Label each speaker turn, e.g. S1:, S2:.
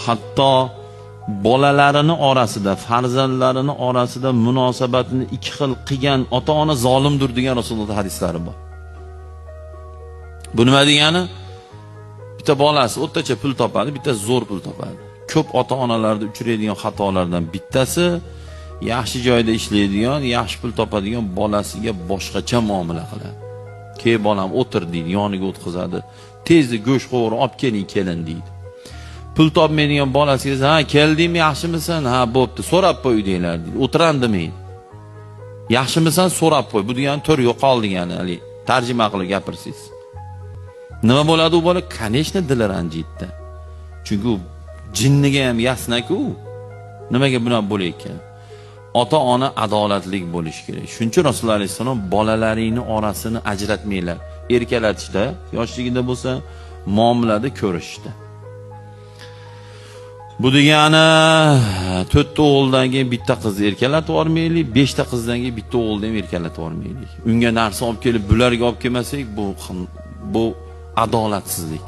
S1: Hatto bolalarini orasida, farzandlarini orasida munosabatini ikki xil qilgan ota-ona zolimdir degan Rasululloh hadislari bor. Bu nima degani? Bitta bolasi o'rtacha pul topadi, bitta zo'r pul topadi. Ko'p ota-onalarda uchraydigan xatolardan bittasi yaxshi joyda ishlaydigan, yaxshi pul topadigan bolasiga boshqacha muomala qiladi. Kel bolam o'tir deydi, yoniga o'tqizadi. Tezda go'sht qo'g'ri olib keling, kelin deydi. Pul topmaydigan bolasiga, ha, keldingmi, yaxshimisan? Ha, bo'pti, so'rab qo'y uydagilar deydi. O'tiram demaydi. Yaxshimisan so'rab qo'y. Bu degani to'r yo'qol degani, hali tarjima qilib gapirsangiz. Nima bo'ladi u bola? Конечно, dili ranjiydi. Chunki u jinniga ham yasna-ku. Nimaga bunaqa bo'layotgan? Ota-ona adolatli bo'lishi kerak. Shuning uchun Rasululloh alayhissalom bolalaringni orasini ajratmanglar. Erkalatishda, yoshligida bo'lsa, muomalada ko'rishda. Bu degani 4 ta o'g'ildan keyin bitta qizni erkalatib yubormaylik, 5 ta qizdan keyin bitta o'g'ilni ham erkalatib yubormaylik. Unga narsa olib kelib, bularga olib kelmasak, bu adolatsizlik.